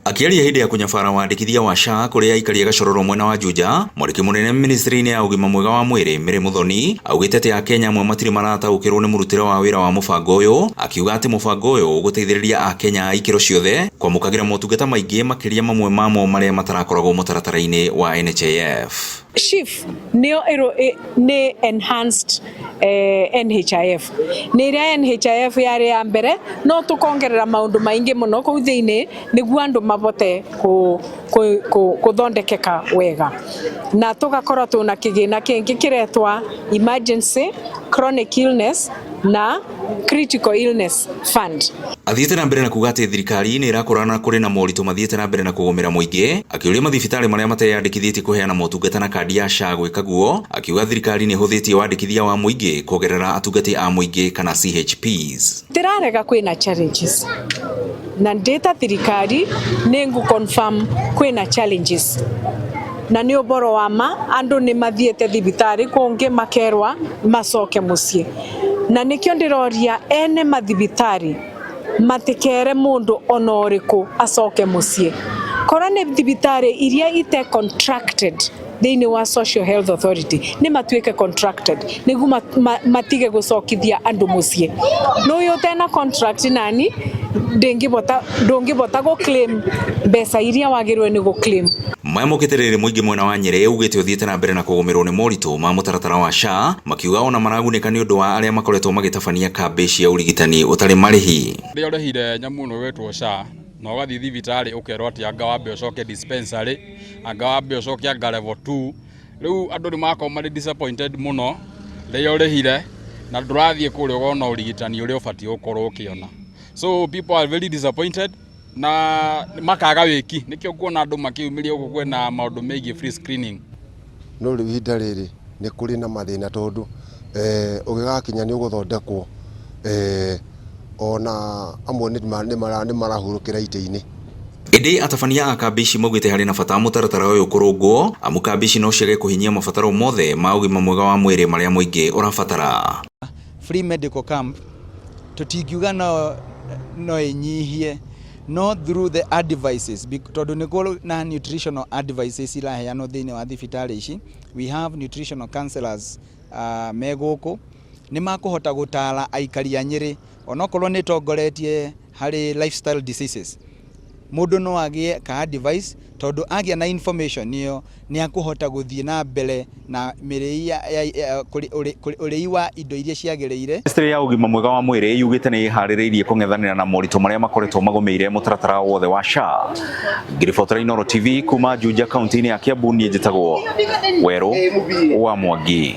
Akĩaria hĩndĩ ya kũnyabara wandĩkithia wa SHA kũrĩ aikari a Gachororo mwena wa Juja, mwandĩki mũnene ministry-inĩ ya ũgima mwega wa mwĩrĩ Mary Muthoni augĩte atĩ Akenya amwe matirĩ marataũkĩrwo nĩ mũrutĩre wa wĩra wa mũbango ũyũ, akiuga atĩ mũbango ũyũ ũgũteithĩrĩria Akenya a ikĩro ciothe kwamũkagĩra motungata maingĩ makĩria mamwe mamo marĩa matarakoragwo mũtaratara-inĩ wa NHIF. SHIF nĩyo nĩ enhanced NHIF. Nĩ ĩrĩa NHIF yarĩ ya mbere no tũkongerera maũndũ maingĩ mũno kũu thĩinĩ nĩguo andũ mabote kũthondekeka wega, na tũgakorwo twĩna kĩgĩna kĩngĩ kĩretwa emergency chronic illness na critical illness fund. Athiĩte na mbere na kuga atĩ thirikari nĩ ĩrakũrana kũrĩ na moritũ mathiĩte na mbere na kũgũmĩra mũingĩ, akĩũria mathibitarĩ marĩa mateyandĩkithĩtie kũheana motungata na kandi ya SHA gwĩka guo, akiuga thirikari nĩ ĩhũthĩtie wandĩkithia wa mũingĩ kũgerera atungati a mũingĩ kana CHPs. Ndĩrarega kwĩna challenges na ndĩta thirikari nĩ ngũ confirm kwĩna challenges, na nĩ ũboro wa ma andũ nĩ mathiĩte thibitarĩ kũngĩ makerwa macoke mũciĩ, na nĩkĩo ndĩroria ene mathibitarĩ matikere mũndũ ona ũrĩkũ acoke mũciĩ. Korwo nĩ thibitarĩ iria ite contracted thĩinĩ wa Social Health Authority, nĩ matuĩke contracted nĩguo matige gũcokithia andũ mũciĩ. No ũyũ ũtena contract nani ndĩngĩbota ndũngĩbota gũ claim mbeca iria wagĩrĩirwo nĩ gũ claim. Maya mokĩte rĩrĩ mũingĩ mwena wa Nyĩrĩ ugĩte ũthiĩte na mbere na kũgũmĩrwo nĩ moritũ ma mũtaratara wa SHA, makiuga ona maragunĩka nĩ ũndũ wa arĩa makoretwo magĩtabania kambĩ cia ũrigitani ũtarĩ marĩhi. Rĩrĩa ũrĩhire nyamũ ĩno ĩgwĩtwo SHA na ũgathiĩ thibitarĩ ũkerwo atĩ anga wambe ũcoke dispensary, anga wambe ũcoke anga level 2. Rĩu andũ nĩ makorwo marĩ disappointed mũno rĩrĩa ũrĩhire na ndũrathiĩ kũrĩa ũkona ũrigitani ũrĩa ũbatiĩ gũkorwo ũkĩona. So people are very disappointed na makaga wĩki. Nĩkĩo kuona andũ makĩyumĩria gũkũ kwĩna maũndũ megiĩ free screening. No rĩu ihinda rĩrĩ nĩ kũrĩ na mathĩna tondũ ũgĩgakinya nĩ ũgũthondekwo, ona amwe nĩ marahurũkĩra itĩ-inĩ. Ĩndĩ atabania a kambĩ ici maugĩte harĩ na bata mũtaratara ũyũ kũrũngwo, amu kambĩ ici no ciage kũhinyia mabataro mothe ma ũgima mwega wa mwĩrĩ marĩa mũingĩ ũrabatara. Free medical camp tũtingiuga no ĩnyihie no through the advices, tondũ nĩ kũrĩ na nutritional advices iraheanwo thĩinĩ wa thibitarĩ ici. We have nutritional counselors me gũkũ nĩ makũhota gũtara aikari a Nyĩrĩ, onokorwo nĩ tongoretie harĩ lifestyle diseases. Mũndũ no agĩe ka advice tondũ agĩa na information ĩyo nĩ akũhota gũthiĩ na mbere na mĩrĩi wa indo iria ciagĩrĩire. Ministry ya ũgima mwega wa mwĩrĩ yugĩte nĩ ĩharĩrĩirie kũng'ethanĩra na moritũ marĩa makoretwo magũmĩire mũtaratara wothe wa SHA. Ngĩribotera Inooro TV kuma Juja kaunti-inĩ ya Kiambu, niĩ njĩtagwo Werũ wa Mwangi.